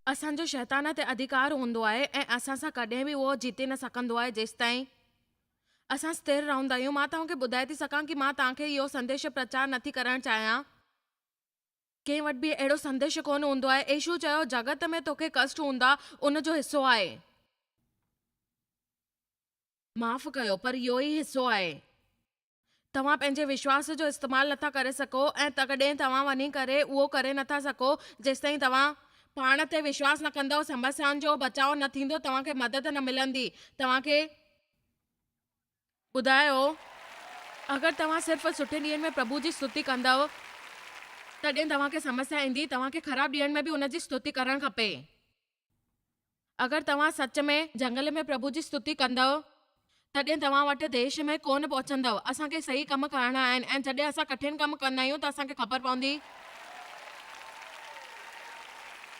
اسان جو شيطان تي اڌڪار هوندو آهي ۽ اسان سان ڪڏهن به اهو جيتي نه سگهندو آهي جيستائين اسان سٿر رهندا آهيون. مان توهان کي ٻڌائي ٿي سگهان ڪي مان توهان کي اهو سنديش پرچار نه ٿي ڪرڻ چاهيان. ڪنهن وٽ به اهڙو سنديش ڪونه هوندو آهي. يسوع چيو، جڳت ۾ توکي ڪشٽ هوندا، ان جو حصو آهي. معاف ڪيو، پر اهو ئي حصو آهي. توهان پنهنجي وشواس جو استعمال نٿا ڪري سگهو ۽ تڏهن توهان وڃي ڪري اهو ڪري نٿا سگهو جيستائين توهان پاڻ تي وشواس نه ڪندؤ. سمسيائن جو بچاء نه ٿيندو، توهان کي مدد نه ملندي. توهان کي ٻڌايو، اگر توهان صرف سٺي ڏينهن ۾ پرڀو جي ستتي ڪندؤ، تڏهن توهان کي سمسيا ايندي. توهان کي خراب ڏينهن ۾ به ان جي ستتي ڪرڻ کپي. اگر توهان سچ ۾ جهنگل ۾ پرڀو جي ستتي ڪندؤ، تڏهن توهان وٽ ديش ۾ ڪونه پهچندؤ. اسان کي صحيح ڪم ڪرڻا آهن ۽ جڏهن اسان ڪٺن ڪم ڪندا آهيون ته اسان کي خبر پوندي.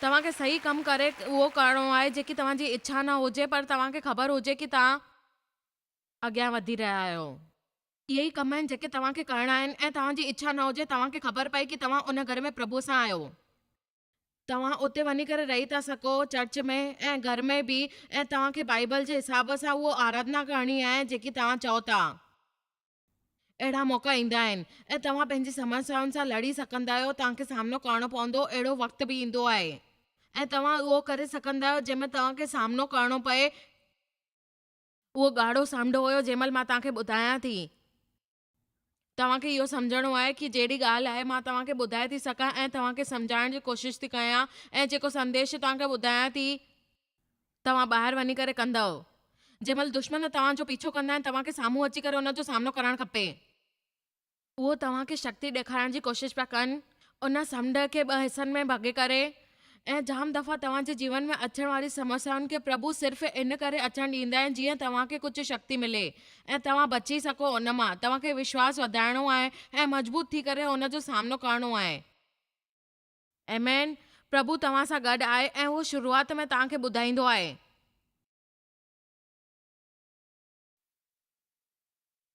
توهان کي صحيح ڪم ڪري اهو ڪرڻو آهي جيڪي توهان جي اڇا نه هجي پر توهان کي خبر هجي ڪي توهان اڳيان وڌي رهيا آهيو. اهي ئي ڪم آهن جيڪي توهان کي ڪرڻا آهن ۽ توهان جي اڇا نه هجي توهان کي خبر پئي ڪي توهان ان گهر ۾ پرڀو سان آهيو. توهان اتي وڃي ڪري رهي ٿا سگهو، چرچ ۾ ۽ گهر ۾ به، ۽ توهان کي بائيبل جي حساب سان اهو آراڌنا ڪرڻي آهي جيڪي توهان چئو ٿا. اهڙا موقعا ايندا آهن ۽ توهان پنهنجي سمسيائن سان لڙي سگهندا آهيو، توهان کي سامنو ڪرڻو پوندو، اهڙو وقت به ايندو آهي ۽ توهان اهو ڪري سگهندا آهيو جنهن ۾ توهان کي سامنو ڪرڻو پئي. اهو ڳاڙهو سمنڊ هيو جنهن مهل مان توهان کي ٻڌايان ٿي. توهان کي اهو سمجهڻو آهي ڪي جهڙي ڳالهه آهي مان توهان کي ٻڌائي ٿي سگهان ۽ توهان کي سمجهائڻ جي ڪوشش ٿي ڪيان ۽ جيڪو سنديش توهان کي ٻڌايان ٿي توهان ٻاهر وڃي ڪري ڪندؤ. جنهن مهل دشمن توهان جو پيڇو ڪندا آهن توهان کي سامهون اچي ڪري ان جو سامنو ڪرڻ کپي. اهو توهان کي شڪتي ڏيکارڻ جي ڪوشش پيا ڪن. ان سمنڊ کي ٻه حصن ۾ ڀڳي ڪري ۽ جام دفعا توهان جي جيون ۾ اچڻ واري سمسيائن کي پرڀو صرف ان ڪري اچڻ ڏيندا آهن جيئن توهان کي ڪجهه شڪتي ملي ۽ توهان بچي سگهو ان مان. توهان کي وشواس وڌائڻو آهي ۽ مضبوط ٿي ڪري ان جو سامنو ڪرڻو آهي. آمين. پرڀو توهان سان گڏ آهي ۽ اهو شروعات ۾ توهان کي ٻڌائيندو آهي.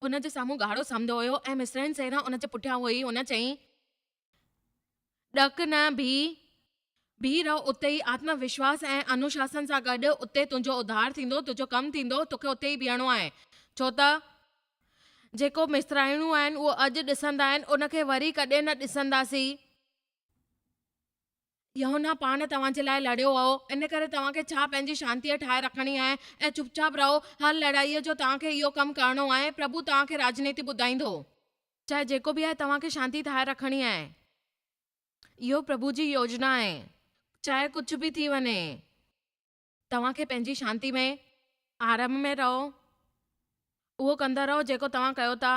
هن جي سامهون ڳاڙهو سمنڊ هيو ۽ مصرين سينا ان جي پٺيان هئي. هن چيائين، ڏڪ نه، بيهه. بيهي رهه اتي ئي آتم وشواس ۽ انوشاسن سان گڏ، اتي تنهنجو اڌار ٿيندو، تنهنجو ڪم ٿيندو، توکي اتي ئي بيهڻو آهي. ڇو ته جيڪو مصرائڻيون آهن، اهو اڄ ڏسندا آهن، ان کي وري ڪڏهن نه ڏسنداسين. يوحنا پاڻ توهان جي لاء لڙيو هو، ان ڪري توهان کي ڇا پنهنجي شانتيء ٺاهي رکڻي آهي ۽ چپ چاپ رهو. هر لڙائيء جو توهان کي اهو ڪم ڪرڻو آهي. پرڀو توهان کي راڄنيتي ٻڌائيندو. چاهي جيڪو به آهي، توهان کي شانتي ٺاهي رکڻي آهي. اهو پرڀو جي يوجنا آهي. چاهي ڪجهه به ٿي وڃي. توهان کي پنهنجي شانتي ۾ آرام ۾ رهو. اهو ڪندا رهو جيڪو توهان ڪيو ٿا.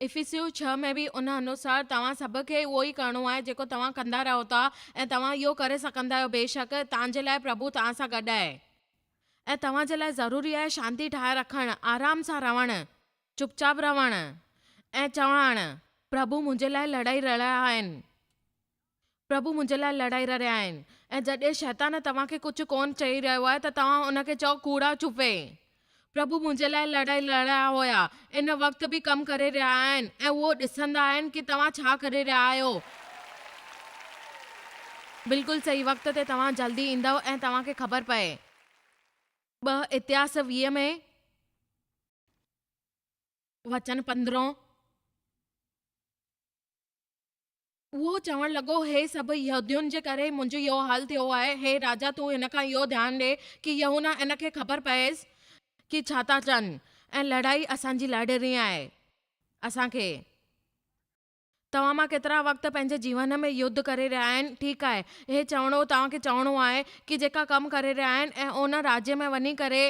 افسيون ڇهه ۾ به ان انوسار توهان سڀ کي اهو ئي ڪرڻو آهي جيڪو توهان ڪندا رهو ٿا ۽ توهان اهو ڪري سگهندا آهيو بيشڪ توهان جي لاء پرڀو توهان سان گڏ آهي ۽ توهان جي لاء ضروري آهي شانتي ٺاهي رکڻ، آرام سان رهڻ، چپ چاپ رهڻ ۽ چوڻ، پرڀو منهنجي لاء لڙائي رهيا آهن. پرڀو منهنجي لاء لڙائي رهيا آهن ۽ جڏهن شيطان توهان کي ڪجهه ڪونه چئي رهيو آهي ته توهان ان کي چئو ڪوڙا چپي. پرڀو منهنجي لاء لڙائي رهيا هيا، ان وقت به ڪم ڪري رهيا آهن ۽ اهو ڏسندا آهن ڪي توهان ڇا ڪري رهيا آهيو. بلڪل صحيح وقت تي توهان جلدي ايندؤ ۽ توهان کي خبر پئي. ٻه اتهاس 20 ۾. وچن پندرهون. اهو چوڻ لڳو، هي سڀ يهودين جي ڪري منهنجو اهو حال ٿيو آهي. هي راجا تون هن کان اهو ڌيان ڏي ڪي يوحنا ان کي خبر پئيس ڪي ڇا ٿا چن ۽ لڙائي اسان جي لڙڻي آهي. اسان کي. توهان مان ڪيترا وقت پنهنجي جيون ۾ يڌ ڪري رهيا آهن؟ ٺيڪ آهي، هي چوڻو توهان کي چوڻو آهي ڪي جيڪا ڪم ڪري رهيا آهن ۽ ان راجيه ۾ وڃي ڪري،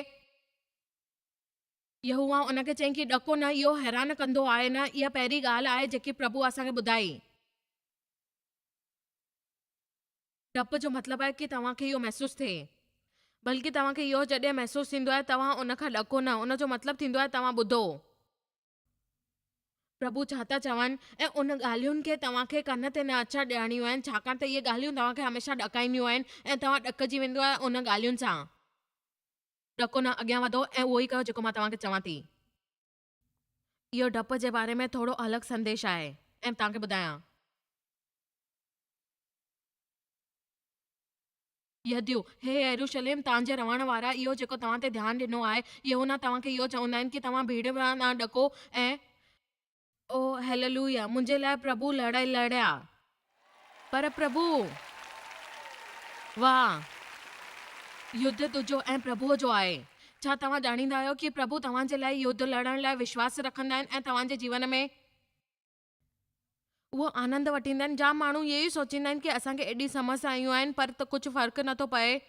يهوه ان کي چيائين ڪي ڏڪو نه، اهو حيران ڪندو آهي نه، اها پهرين ڳالهه آهي جيڪي پرڀو اسان کي ٻڌائي. ڊپ جو مطلب آهي ڪي توهان کي اهو محسوس ٿئي. بلڪه توهان کي اهو جڏهن محسوس ٿيندو آهي توهان ان کان ڏڪو نه، ان جو مطلب ٿيندو آهي توهان ٻڌو. پرڀو ڇا ٿا چون ۽ ان ڳالهين کي توهان کي ڪن تي نه اچڻ ڏيڻيون آهن ڇاڪاڻ ته اهي ڳالهيون توهان کي هميشه ڏڪائينديون آهن ۽ توهان ڏڪجي ويندو آهي ان ڳالهين سان. ڏڪو نه، اڳيان وڌو ۽ اهو ئي ڪيو جيڪو مان توهان کي چوان ٿي. اهو ڊپ جي باري ۾ ٿورو الڳ سنديش آهي ۽ توهان کي ٻڌايان. يهوديو، هي يروشلم توهان جي رهڻ وارا، اهو جيڪو توهان تي ڌيان ڏنو آهي، يوحنا توهان کي اهو چوندا آهن ڪي توهان ڀيڙ مان نه ڏڪو ۽. او هيللويا! منهنجي لاء پرڀو لڙائي لڙيا. پر پرڀو! واهه! يڌ تنهنجو ۽ پرڀوء جو آهي. ڇا توهان ڄاڻيندا آهيو ڪي پرڀو توهان جي لاء يڌ لڙڻ لاء وشواس رکندا آهن ۽ توهان جي جيون ۾. اهو آنند وٺيندا آهن. جام ماڻهو اهو ئي سوچيندا آهن ڪي اسان کي ايڏي سمسيا آيون آهن پر ته ڪجهه فرق نه ٿو پئي.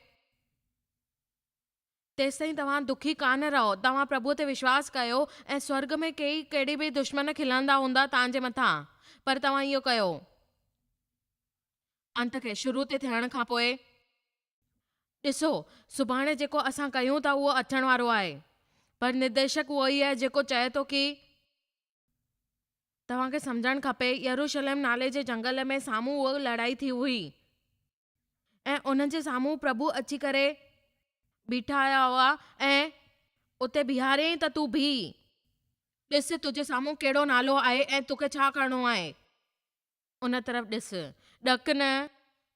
تيستائين توهان دکي ڪانه رهو. توهان پرڀوء تي وشواس ڪيو ۽ سورڳ ۾ ڪيئي ڪهڙي به دشمن کلندا هوندا توهان جي مٿان پر توهان اهو ڪيو. انت کي شروع تي ٿيڻ کان پوء ڏسو، سڀاڻي جيڪو اسان ڪيون ٿا اهو اچڻ وارو آهي. پر نرديشڪ اهو ئي آهي جيڪو چئي ٿو ڪي. توهان کي سمجهڻ کپي، يروشلم نالي جي جهنگل ۾ سامهون اها لڙائي ٿي هئي ۽ انهن جي سامهون پرڀو اچي ڪري بيٺا هئا ۽ اتي بيهاريائين ته تون بيهه، ڏس تنهنجي سامهون ڪهڙو نالو آهي ۽ توکي ڇا ڪرڻو آهي. ان طرف ڏس، ڏڪ نه،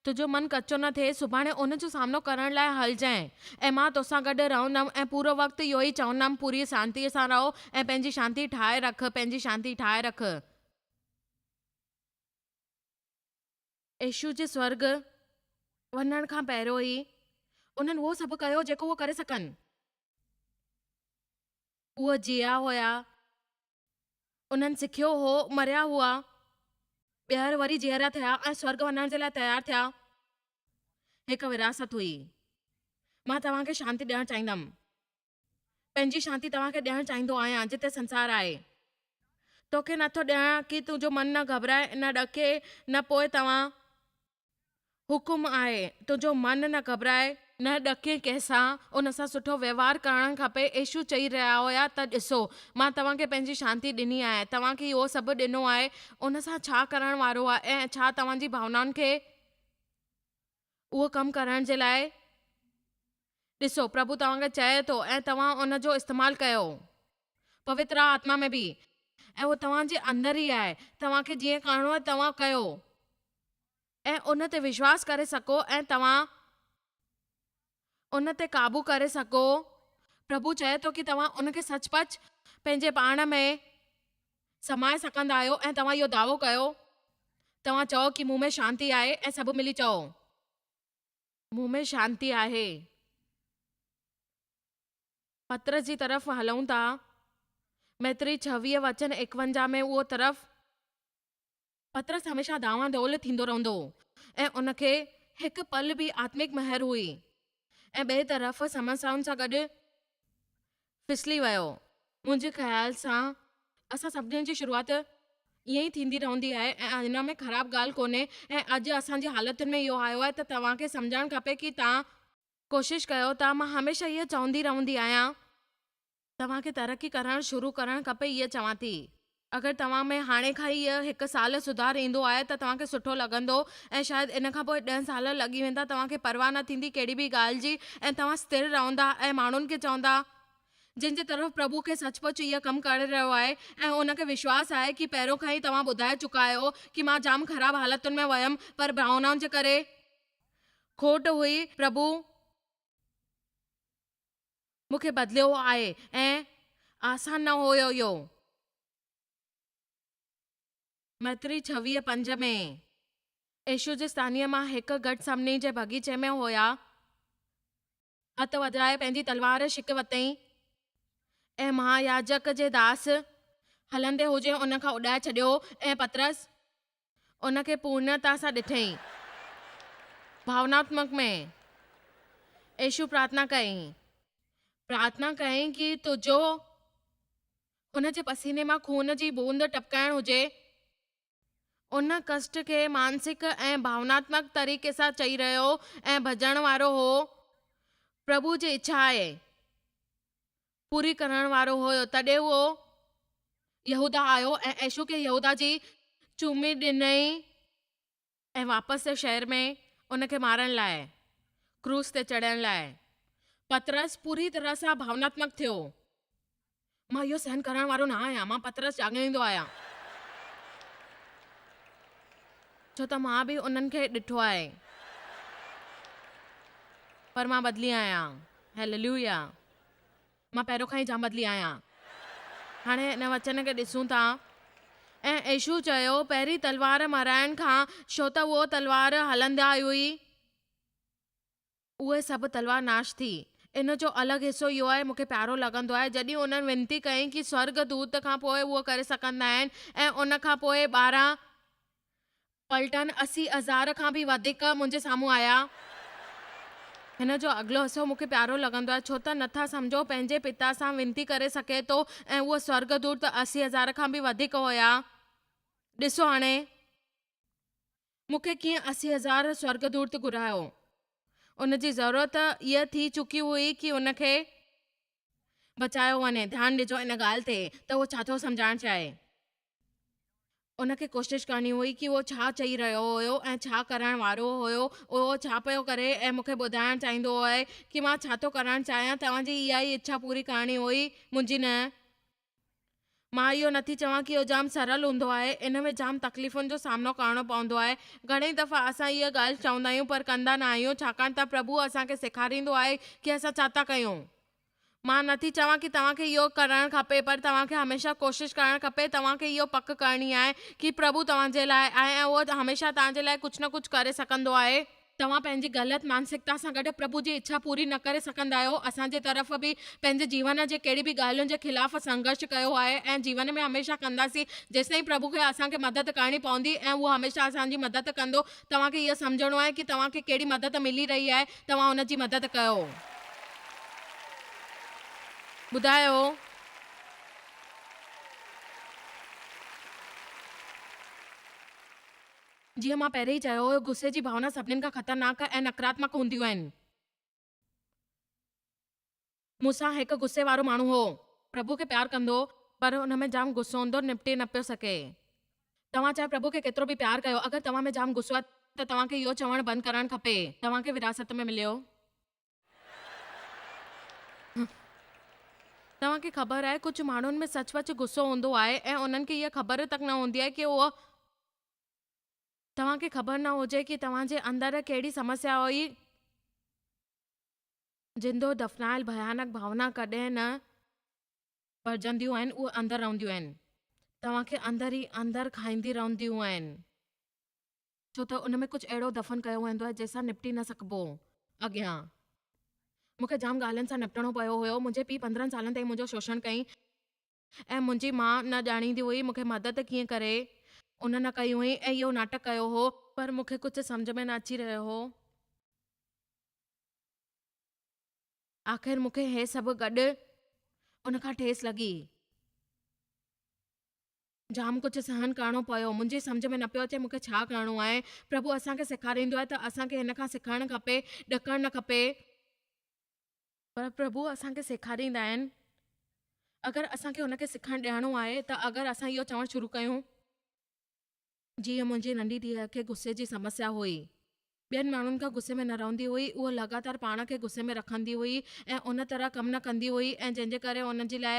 تنهنجو من ڪچو نه ٿئي، سڀاڻي ان جو سامنو ڪرڻ لاء هلجانء ۽ مان توسان گڏ رهندم ۽ پورو وقت اهو ئي چوندم، پوريء شانتيء سان رهو ۽ پنهنجي شانتي ٺاهي رک، پنهنجي شانتي ٺاهي رک. يسوع جي سورڳ وڃڻ کان پهريون ئي انهن اهو سڀ ڪيو جيڪو اهي ڪري سگهن. اهي جيئا هيا. انهن سکيو هو، مريا هئا، ٻيهر وري جيئرا ٿيا ۽ سورڳ وڃڻ جي لاء تيار ٿيا. هڪ وراثت هئي. مان توهان کي شانتي ڏيڻ چاهيندم. پنهنجي شانتي توهان کي ڏيڻ چاهيندو آهيان، جتي سنسار آهي. توکي نٿو ڏيان ڪي تنهنجو من نه گهٻرائي، نه ڏڪي، نه پوء توهان. حڪم آهي، تنهنجو من نه گهٻرائي، نه ڏڪي ڪنهن سان ان سان سٺو وهنوار ڪرڻ کپي يسوع چئي رهيا هيا ته ڏسو، مان توهان کي پنهنجي شانتي ڏني آهي، توهان کي اهو سڀ ڏنو آهي، ان سان ڇا ڪرڻ وارو آهي ۽ ڇا توهان جي ڀاونائن کي اهو ڪم ڪرڻ جي لاء ڏسو، پرڀو توهان کي چئي ٿو ۽ توهان ان جو استعمال ڪيو. پوتر آتما ۾ به ۽ اهو توهان جي اندر ئي آهي، توهان کي جيئن ڪرڻو آهي توهان ڪيو ۽ ان تي وشواس ڪري سگهو ۽ توهان ان تي قابو ڪري سگهو. پرڀو چئي ٿو ڪي توهان ان کي سچ پچ پنهنجي پاڻ ۾ سمائي سگهندا آهيو ۽ توهان اهو دعوو ڪيو. توهان چئو ڪي مون ۾ شانتي آهي ۽ سڀ ملي چئو. مون ۾ شانتي آهي. پطرس جي طرف هلون ٿا. متري 26 وچن 51 ۾ اهو طرف. پطرس هميشه دانوان دول ٿيندو رهندو هو ۽ ان کي هڪ پل به آتمڪ مهر هئي ۽ ٻئي طرف سمسيائن سان گڏ ڦسلي ويو. منهنجي خيال سان اسان سڀني جي شروعات ائين ئي ٿيندي رهندي آهي ۽ ان ۾ خراب ڳالهه ڪونهي ۽ اڄ اسان جي حالتن ۾ اهو آيو آهي ته توهان کي سمجهڻ کپي ڪي توهان ڪوشش ڪيو ته مان هميشه اهو چوندي رهندي آهيان. توهان کي ترقي ڪرڻ شروع ڪرڻ کپي اهو چوان ٿي. اگر توهان ۾ هاڻي کان ئي اهو هڪ سال سڌار ايندو آهي ته توهان کي سٺو لڳندو ۽ شايد ان کان پوء ڏهه سال لڳي ويندا توهان کي پرواهه نه ٿيندي ڪهڙي به ڳالهه جي ۽ توهان ستر رهندا ۽ ماڻهن کي چوندا جن جي طرف پرڀو کي سچ پچ اهو ڪم ڪري رهيو آهي ۽ ان کي وشواس آهي ڪي پهريون کان ئي توهان ٻڌائي چڪا آهيو ڪي مان جام خراب حالتن ۾ ويم پر ڀاونائن جي ڪري کوٽ هئي، پرڀو مون کي بدليو آهي ۽ آسان نه هيو اهو. متري 26 5 ۾ يسوع جي ستانيء مان هڪ گتسمني جي باغيچي ۾ هيا. هٿ وڌائي پنهنجي تلوار ڇڪي ورتائين ۽ مهاياجڪ جي داس هلندي هجي ان کان اڏائي ڇڏيو ۽ پطرس ان کي پورڻتا سان ڏٺئين. ڀاوناتمڪ ۾ يسوع پرارٿنا ڪئي. پرارٿنا ڪيائين ڪي تنهنجو هن جي پسيني مان خون جي بوند ٽپڪائڻ هجي. ان ڪشٽ کي مانسڪ ۽ ڀاوناتمڪ طريقي سان چئي رهيو ۽ ڀڄڻ وارو هو. پرڀو جي اڇا آهي. پوري ڪرڻ وارو هيو. تڏهن اهو يهوداه آيو ۽ يسوع کي يهوداه جي چمي ڏنائين ۽ واپس شهر ۾ ان کي مارڻ لاء ڪروس تي چڙهڻ لاء. پطرس پوري طرح سان ڀاوناتمڪ ٿيو. مان اهو سهن ڪرڻ وارو نه آهيان، مان پطرس جاڳائيندو آهيان. ڇو ته مان به انهن کي ڏٺو آهي. پر مان بدلي آهيان. هيللويا! مان پهريون کان ئي جام بدلي آهيان. هاڻي هن وچن کي ڏسون ٿا. ۽ يسوع چيو، پهرين تلوار مرائڻ کان، ڇو ته اهو تلوار هلندي هئي. اهي سڀ تلوار ناش ٿي. ان جو الڳ حصو اهو آهي، مون کي پيارو لڳندو آهي، جڏهن انهن وينتي ڪئي ڪي سورڳ دوت کان پوء اهو ڪري سگهندا آهن ۽ ان کان پوء 12 پلٽن 80,000 کان به وڌيڪ منهنجي سامهون آيا. هن جو اڳلو حصو مون کي پيارو لڳندو آهي، ڇو ته نٿا سمجهو پنهنجي پتا سان وينتي ڪري سگهي ٿو ۽ اهو سورڳ دوت 80,000 کان به وڌيڪ هيا. ڏسو هاڻي. مون کي ڪيئن 80,000 سورڳدوت گهرايو. ان جي ضرورت اها ٿي چڪي هئي ڪي ان کي بچايو وڃي. ڌيان ڏجو ان ڳالهه تي ته اهو ڇا ٿو سمجهائڻ چاهي. ان کي ڪوشش ڪرڻي هئي ڪي اهو ڇا چئي رهيو هيو ۽ ڇا ڪرڻ وارو هيو. اهو ڇا پيو ڪري ۽ مون کي ٻڌائڻ چاهيندو آهي ڪي مان ڇا ٿو ڪرڻ چاهيان. توهان جي اها ئي اڇا پوري ڪرڻي هئي، منهنجي نه. مان اهو نٿي چوان ڪي اهو جام سرل هوندو آهي، ان ۾ جام تڪليفن جو سامنو ڪرڻو پوندو آهي. گهڻي دفعا اسان اها ڳالهه چوندا آهيون پر ڪندا نه آهيون ڇاڪاڻ ته پرڀو اسان کي سيکاريندو آهي ڪي اسان ڇا ٿا ڪيون. مان نٿي چوان ڪي توهان کي اهو ڪرڻ کپي پر توهان کي هميشه ڪوشش ڪرڻ کپي توهان کي اهو پڪ ڪرڻي آهي ڪي پرڀو توهان جي لاء آهي ۽ اهو هميشه توهان جي لاء ڪجهه نه ڪجهه ڪري سگهندو آهي. توهان پنهنجي غلط مانسڪتا سان گڏ پرڀو جي اڇا پوري نه ڪري سگهندا آهيو. اسان جي طرف به پنهنجي جيون جي ڪهڙي به ڳالهين جي خلاف سنگهرش ڪيو آهي ۽ جيون ۾ هميشه ڪنداسين جيستائين پرڀو کي اسان کي مدد ڪرڻي پوندي ۽ اهو هميشه اسان جي مدد ڪندو. توهان کي اهو سمجهڻو آهي ڪي توهان کي ڪهڙي مدد ملي رهي آهي توهان ان جي مدد ڪيو. ٻڌايو. جيئن مان پهرين ئي چيو هيو، غصي جي ڀاونا سڀنين کان خطرناڪ ۽ نڪاراتمڪ هونديون آهن. مون سان هڪ غصي وارو ماڻهو هو. پرڀو کي پيار ڪندو هو، پر ان ۾ جام غصو هوندو هو، نپٽي نه پيو سگهي. توهان چاهي پرڀو کي ڪيترو به پيار ڪيو، اگر توهان ۾ جام غصو آهي ته توهان کي اهو چوڻ بند ڪرڻ کپي. توهان کي وراثت ۾ مليو. توهان کي خبر آهي، ڪجهه ماڻهن ۾ سچ پچ غصو هوندو آهي ۽ انهن کي اها خبر تڪ نه هوندي آهي ڪي اهو. توهان کي خبر نه هجي ڪي توهان جي اندر ڪهڙي سمسيا هئي. زندو دفنايل ڀيانڪ ڀاونا ڪڏهن نه ڀرجنديون آهن، اهي اندر رهنديون آهن. توهان کي اندر ئي اندر کائيندي رهنديون آهن. ڇو ته ان ۾ ڪجهه اهڙو دفن ڪيو ويندو آهي جنهن سان نپٽي نه سگهبو. اڳيان مون کي جام ڳالهين سان نپٽڻو پيو هيو. منهنجي پيء 15 سالن تائين منهنجو شوشڻ ڪيائين. ۽ منهنجي ماء نه ڄاڻيندي هئي مون کي مدد ڪيئن ڪري. ان نه ڪئي هئي ۽ اهو ناٽڪ ڪيو هو. پر مون کي ڪجهه سمجهه ۾ نه اچي رهيو هو. آخر مون کي هي سڀ گڏ ان کان ٺيس لڳي. جام ڪجهه سهن ڪرڻو پيو. منهنجي سمجهه ۾ نه پيو اچي مون کي ڇا ڪرڻو آهي. پرڀو اسان کي سيکاريندو آهي ته اسان کي هن کان سکڻ کپي، ڏڪڻ نه کپي. پر پرڀو اسان کي سيکاريندا آهن، اگر اسان کي ان کي سکڻ ڏيڻو آهي ته اگر اسان اهو چوڻ شروع ڪيون. جيئن منهنجي ننڍي ڌيء کي غصي جي سمسيا هئي. ٻين ماڻهن کان غصي ۾ نه رهندي هئي، اهو لڳاتار پاڻ کي غصي ۾ رکندي هئي ۽ ان طرح ڪم نه ڪندي هئي ۽ جنهن جي ڪري ان جي لاء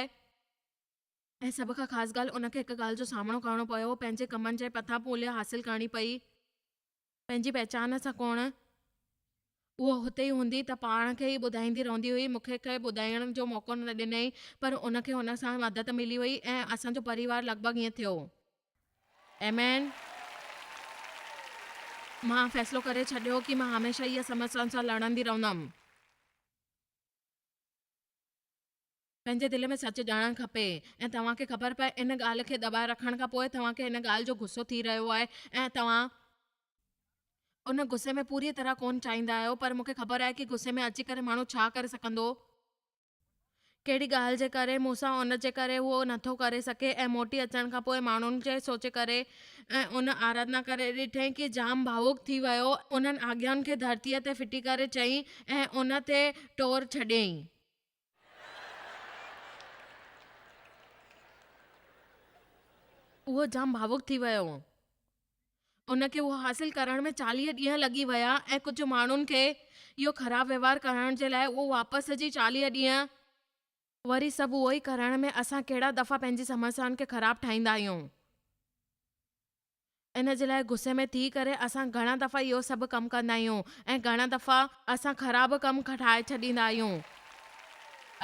۽ سڀ کان خاص ڳالهه ان کي هڪ ڳالهه جو سامنو ڪرڻو پيو، پنهنجي ڪمن جي پٿان موليه حاصل ڪرڻي پئي. پنهنجي پهچان سان ڪونه. اهو هتي ئي هوندي ته پاڻ کي ئي ٻڌائيندي رهندي هئي. مون کي ڪنهن ٻڌائڻ جو موقعو نه ڏنائين، پر ان کي هن سان مدد ملي وئي ۽ اسان جو پريوار لڳ ڀڳ ائين ٿيو. ايمين. مان فيصلو ڪري ڇڏيو ڪي مان هميشه اها سمسيائن سان لڙندي رهندم. پنهنجي دل ۾ سچ ڄاڻڻ کپي ۽ توهان کي خبر پئي ان ڳالهه کي دٻائي رکڻ کان پوء توهان کي ان ڳالهه جو غصو ٿي رهيو آهي ۽ توهان ان غصي ۾ پوريء طرح ڪونه چاهيندا آهيو پر مون کي خبر آهي ڪي غصي ۾ اچي ڪري ماڻهو ڇا ڪري سگهندو. ڪهڙي ڳالهه جي ڪري مون سان ان جي ڪري اهو نٿو ڪري سگهي ۽ موٽي اچڻ کان پوء ماڻهن کي سوچي ڪري ۽ ان آراڌنا ڪري ڏٺئين ڪي جام ڀاوڪ ٿي ويو انهن آگيائن کي ڌرتيء تي ڦٽي ڪري چئين ۽ ان تي ٽور ڇڏيائين. اهو جام ڀاوڪ ٿي ويو. ان کي اهو حاصل ڪرڻ ۾ 40 ڏينهن لڳي ويا ۽ ڪجهه ماڻهن کي اهو خراب وهنوار ڪرڻ جي لاء اهو واپس جي 40 ڏينهن. وري سڀ اهو ئي ڪرڻ ۾ اسان ڪهڙا دفعا پنهنجي سمسيائن کي خراب ٺاهيندا آهيون. ان جي لاء غصي ۾ ٿي ڪري اسان گهڻا دفعا اهو سڀ ڪم ڪندا آهيون ۽ گهڻا دفعا اسان خراب ڪم ٺاهي ڇڏيندا آهيون.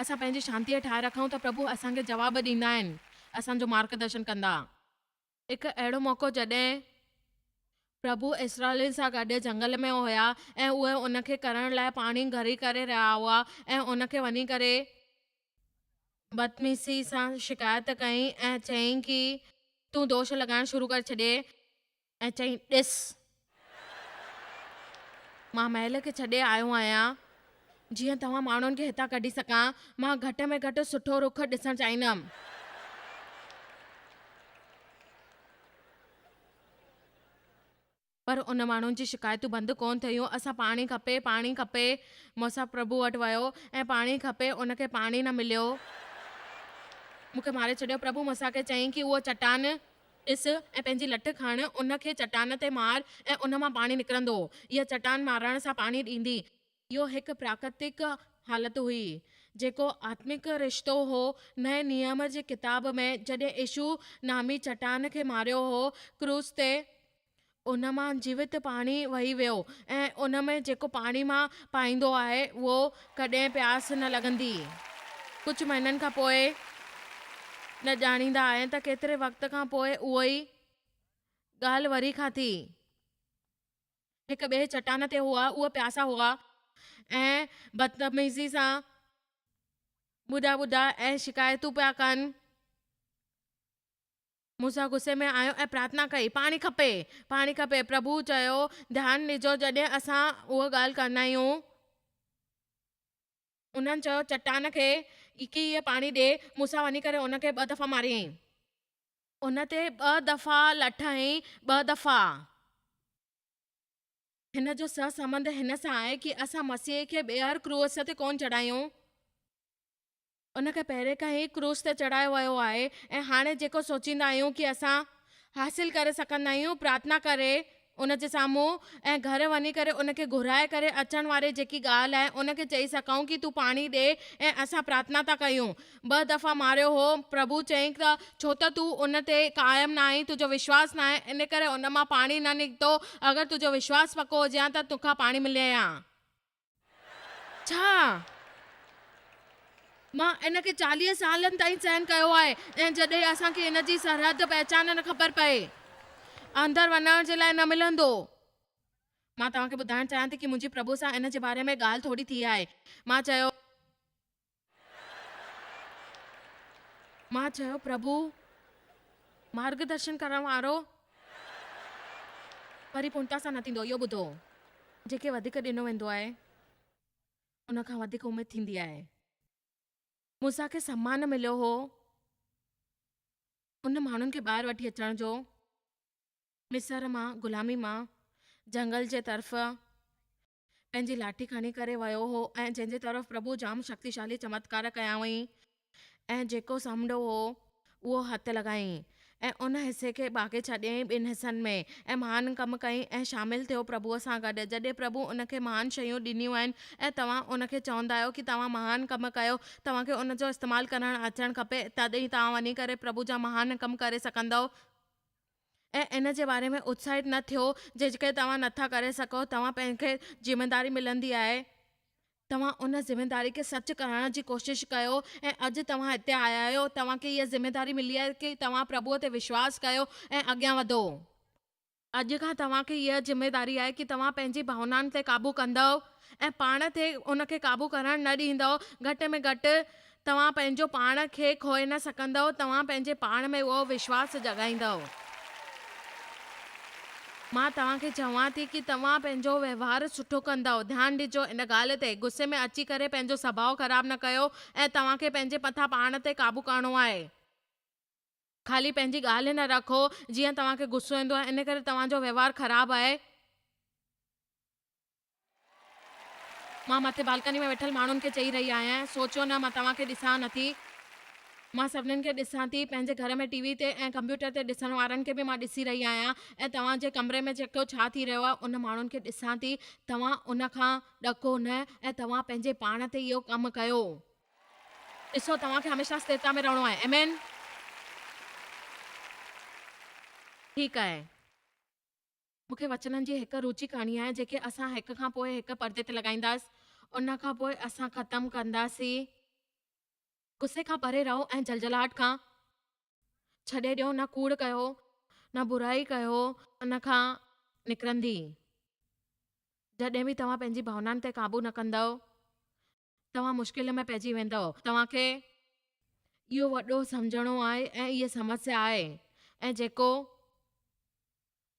اسان پنهنجي شانتيء ٺاهي رکون ته پرڀو اسان کي جواب ڏيندا آهن، اسان جو مارگدرشن ڪندا. هڪ اهڙو موقعو جڏهن پرڀو اسرائيلين سان گڏ جهنگل ۾ هيا ۽ اهي ان کي ڪرڻ لاء پاڻي گهري ڪري رهيا هئا ۽ ان کي وڃي ڪري بدتميزي سان شڪايت ڪئي ۽ چيائين ڪي تون دوش لڳائڻ شروع ڪري ڇڏي ۽ چيائين ڏس! مان محل کي ڇڏي آيو آهيان جيئن توهان ماڻهن کي هتان ڪڍي سگهان. مان گهٽ ۾ گهٽ سٺو رخ ڏسڻ چاهيندم. پر ان ماڻهن جي شڪايتون بند ڪونه ٿيون، اسان پاڻي کپي، پاڻي کپي. موسيٰ پرڀو وٽ ويو ۽ پاڻي کپي، ان کي پاڻي نه مليو. مون کي ماري ڇڏيو. پرڀو موسيٰ کي چيائين ڪي اهو چٽان ڏس ۽ پنهنجي لٺ کڻ، ان کي چٽان تي مار ۽ ان مان پاڻي نڪرندو. اها چٽان مارڻ سان پاڻي ڏيندي. اهو هڪ پراڪرتڪ حالت هئي، جيڪو آتمڪ رشتو هو. نئين نيم جي ڪتاب ۾ جڏهن يسوع نامي چٽان کي ماريو هو، ڪروس تي، ان مان جيوت پاڻي وهي ويو ۽ ان ۾ جيڪو پاڻي مان پائيندو آهي، اهو ڪڏهن پياس نه لڳندي. ڪجهه مهينن کان پوء، نه ڄاڻيندا آهن ته ڪيتري وقت کان پوء اهو ئي ڳالهه وري کان ٿي. هڪ ٻئي چٽان تي هئا، اهي پياسا هئا ۽ بدتميزي سان ٻڏا ٻڏا ۽ شڪايتون پيا ڪن. موسيٰ غصي ۾ آيو ۽ پرارٿنا ڪئي، پاڻي کپي! پاڻي کپي! پرڀو چيو، ڌيان ڏجو جڏهن اسان اها ڳالهه ڪندا آهيون. انهن چيو، چٽان کي ڪي اهي پاڻي ڏي. موسيٰ وڃي ڪري ان کي ٻه دفعا ماريائين. ان تي ٻه دفعا لٺ هنئي، ٻه دفعا. هن جو سهسنٻنڌ هن سان آهي ڪي اسان مسيح کي ٻيهر ڪروس تي ڪونه چڙهايون. ان کي پهرين کان ئي ڪروس تي چڙهايو ويو آهي ۽ هاڻي جيڪو سوچيندا آهيون ڪي اسان حاصل ڪري سگهندا آهيون پرارٿنا ڪري ان جي سامهون ۽ گهر وڃي ڪري ان کي گهرائي ڪري اچڻ واري جيڪي ڳالهه آهي ان کي چئي سگهون ڪي تون پاڻي ڏي ۽ اسان پرارٿنا ٿا ڪيون. ٻه دفعا ماريو هو. پرڀو چيائين ته ڇو ته تون ان تي قائم نه آهين، تنهنجو وشواس نه آهي، ان ڪري ان مان پاڻي نه نڪتو، اگر تنهنجو وشواس پڪو هجي ها ته توکان پاڻي ملي ها. ڇا مان ان کي 40 سالن تائين سهن ڪيو آهي ۽ جڏهن اسان کي ان جي سرحد پهچان نه خبر پئي، اندر وڃڻ جي لاء نه ملندو. مان توهان کي ٻڌائڻ چاهيان ٿي ڪي منهنجي پرڀو سان ان جي باري ۾ ڳالهه ٿوري ٿي آهي. مان چيو. مان چيو، پرڀو، مارگدرشن ڪرڻ وارو وري پورڻتا سان نه ٿيندو. اهو ٻڌو. جيڪي وڌيڪ ڏنو ويندو آهي، ان کان وڌيڪ اميد ٿيندي آهي. موسيٰ کي سمان مليو هو ان ماڻهن کي ٻاهر وٺي اچڻ جو. مصر مان، غلامي مان، جهنگل جي طرف پنهنجي لاٺي کڻي ڪري ويو هو ۽ جنهن جي طرف پرڀو جام شڪتيشالي چمتڪار ڪيا هئائين ۽ جيڪو سمنڊ هو اهو هٿ لڳايائين ۽ ان حصي کي ڀاڳي ڇڏيائين ٻن حصن ۾ ۽ مهان ڪم ڪيائين ۽ شامل ٿيو پرڀوء سان گڏ جڏهن پرڀو ان کي مهان شيون ڏنيون آهن ۽ توهان ان کي چوندا آهيو ڪي توهان مهان ڪم ڪيو توهان کي ان جو استعمال ڪرڻ اچڻ کپي تڏهن توهان وڃي ڪري پرڀو جا مهان ڪم ڪري سگهندؤ. ۽ ان جي باري ۾ اتساهت نه ٿيو جيڪي توهان نٿا ڪري سگهو توهان پنهن کي ذميداري ملندي آهي توهان ان ذميداري کي سچ ڪرڻ جي ڪوشش ڪيو ۽ اڄ توهان هتي آيا آهيو توهان کي اها ذميداري ملي آهي ڪي توهان پرڀوء تي وشواس ڪيو ۽ اڳيان وڌو. اڄ کان توهان کي اها ذميداري آهي ڪي توهان پنهنجي ڀاونائن تي قابو ڪندؤ ۽ پاڻ تي ان کي قابو ڪرڻ نه ڏيندؤ گهٽ ۾ گهٽ توهان پنهنجو پاڻ کي کوئي نه سگهندؤ، توهان پنهنجي پاڻ ۾ اهو وشواس جڳائيندؤ. مان توهان کي چوان ٿي ڪي توهان پنهنجو وهنوار سٺو ڪندؤ. ڌيان ڏجو ان ڳالهه تي. غصي ۾ اچي ڪري پنهنجو سڀاء خراب نه ڪيو ۽ توهان کي پنهنجي مٿان پاڻ تي قابو ڪرڻو آهي. خالي پنهنجي ڳالهه نه رکو، جيئن توهان کي غصو ايندو آهي ان ڪري توهان جو وهنوار خراب آهي. مان مٿي بالڪني ۾ ويٺل ماڻهن کي چئي رهي آهيان، سوچيو نه مان توهان کي ڏسان نٿي. مان سڀنين کي ڏسان ٿي، پنهنجي گهر ۾ ٽي وي تي ۽ ڪمپيوٽر تي ڏسڻ وارن کي به مان ڏسي رهي آهيان ۽ توهان جي ڪمري ۾ جيڪو ڇا ٿي رهيو آهي ان ماڻهن کي ڏسان ٿي. توهان ان کان ڏڪو نه ۽ توهان پنهنجي پاڻ تي اهو ڪم ڪيو. ڏسو توهان کي هميشه استرتا ۾ رهڻو آهي. آمين. ٺيڪ آهي. مون کي وچنن جي هڪ روچي ڪرڻي آهي جيڪي اسان هڪ کان پوء هڪ پردي تي لڳائينداس. ان کان پوء اسان ختم ڪنداسين. غصي کان پري رهو ۽ جلجلاهٽ کان ڇڏي ڏيو، نه ڪوڙ ڪيو، نه برائي ڪيو، ان کان نڪرندي. جڏهن به توهان پنهنجي ڀاونائن تي قابو نه ڪندؤ، توهان مشڪل ۾ پئجي ويندؤ. توهان کي اهو وڏو سمجهڻو آهي ۽ اها سمسيا آهي ۽ جيڪو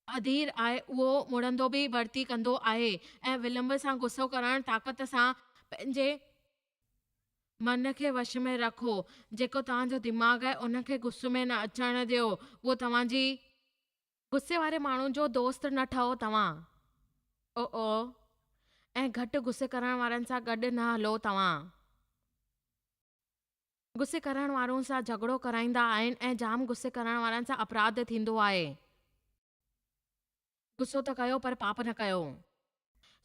اڌير آهي اهو مڙندو به ڀرتي ڪندو آهي ۽ ولمب سان غصو ڪرڻ طاقت سان پنهنجي من کي وش ۾ رکو جيڪو توهان جو دماغ آهي ان کي غصي ۾ نه اچڻ ڏيو اهو توهان جي غصي واري ماڻهو جو دوست نه ٺهو توهان او او ۽ گهٽ غصي ڪرڻ وارن سان گڏ نه هلو توهان غصي ڪرڻ وارن سان جهڳڙو ڪرائيندا آهن ۽ جام غصي ڪرڻ وارن سان اپراڌ ٿيندو آهي. غصو ته ڪيو پر پاپ نه ڪيو.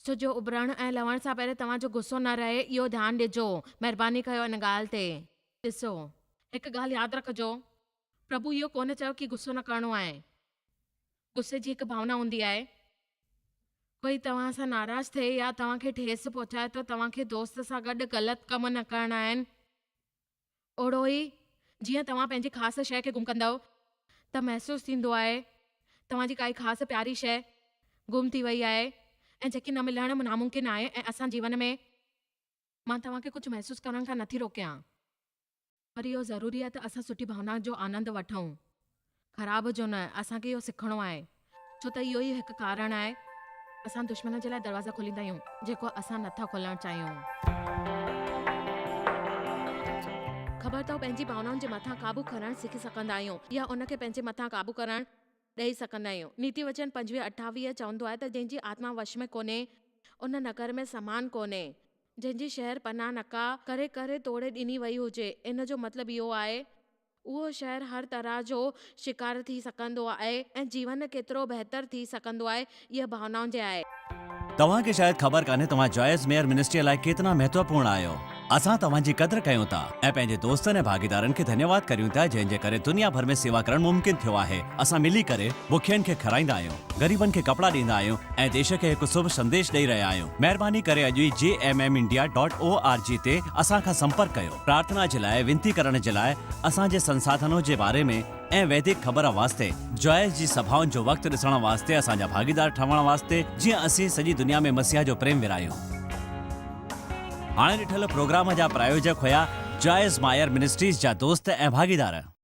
سج اڀرڻ ۽ لهڻ سان پهرين توهان جو غصو نه رهي اهو ڌيان ڏجو. مهرباني ڪيو ان ڳالهه تي. ڏسو. هڪ ڳالهه ياد رکجو. پرڀو اهو ڪونه چيو ڪي غصو نه ڪرڻو آهي. غصي جي هڪ ڀاونا هوندي آهي. ڪوئي توهان سان ناراض ٿئي يا توهان کي ٺيس پهچائي ٿو، توهان کي دوست سان گڏ غلط ڪم نه ڪرڻا آهن. اهڙو ئي جيئن توهان پنهنجي خاص شيء کي گم ڪندؤ ته محسوس ٿيندو آهي توهان جي ڪائي خاص پياري شيء گم ٿي وئي آهي ۽ جيڪي نه ملڻ ناممڪن آهي ۽ اسان جيون ۾. مان توهان کي ڪجهه محسوس ڪرڻ کان نٿي روڪيان. پر اهو ضروري آهي ته اسان سٺي ڀاونا جو آنند وٺون، خراب جو نه. اسان کي اهو سکڻو آهي، ڇو ته اهو ئي هڪ ڪارڻ آهي اسان دشمن جي لاء دروازا کوليندا آهيون، جيڪو اسان نٿا کولڻ چاهيون. خبر اٿو، پنهنجي ڀاونائن جي مٿان قابو ڪرڻ سکي سگهندا آهيون يا ان کي پنهنجي مٿان قابو ڪرڻ ڏئي سگهندا آهيون. نيتي وچن پنجويهه اٺاويهه چوندو آهي ته جنهن جي آتما وش ۾ ڪونهي، ان نگر ۾ سامان ڪونهي. جنهن جي شهر پناهه نڪا ڪري ڪري توڙي ڏني وئي هجي، ان جو مطلب اهو آهي، اهو شهر هر طرح جو شڪار ٿي سگهندو آهي ۽ جيون ڪيترو بهتر ٿي سگهندو آهي، اها ڀاونائن جي آهي. توهان کي شايد خبر ڪانهي توهان جوائس ميئر منسٽريء لاء ڪيتنا مهتوپورڻ آهيو. اسان توهان جي قدر ڪيون ٿا ۽ پنهنجي دوستن ۽ ڀاڳيدارن کي ڌنيواد ڪريون ٿا جنهن جي ڪري دنيا ڀر ۾ سيوا ڪرڻ ممڪن ٿيو آهي. اسان ملي ڪري بکين کي کارائيندا آهيون، غريبن کي ڪپڙا ڏيندا آهيون ۽ ديش کي هڪ شڀ سنديش ڏئي رهيا آهيون. مهرباني ڪري اڄ ئي J M M India dot O R G تي اسان کان سمپرڪ ڪيو. پرارٿنا جي لاء وينتي ڪرڻ جي لاء اسان جي سنساڌنو جي باري ۾ ۽ ويدڪ خبر واسطي جوائس جي سڀائن جو وقت ڏسڻ واسطي اسان جا ڀاڳيدار ٺهڻ واسطي جيئن اسين سڄي دنيا ۾ مسيح جو پريم ورهايون. هاڻي ڏٺل پروگرام جا پرايوجڪ هيا جوائس مائر منسٽريز جا دوست ۽ ڀاڳيدار.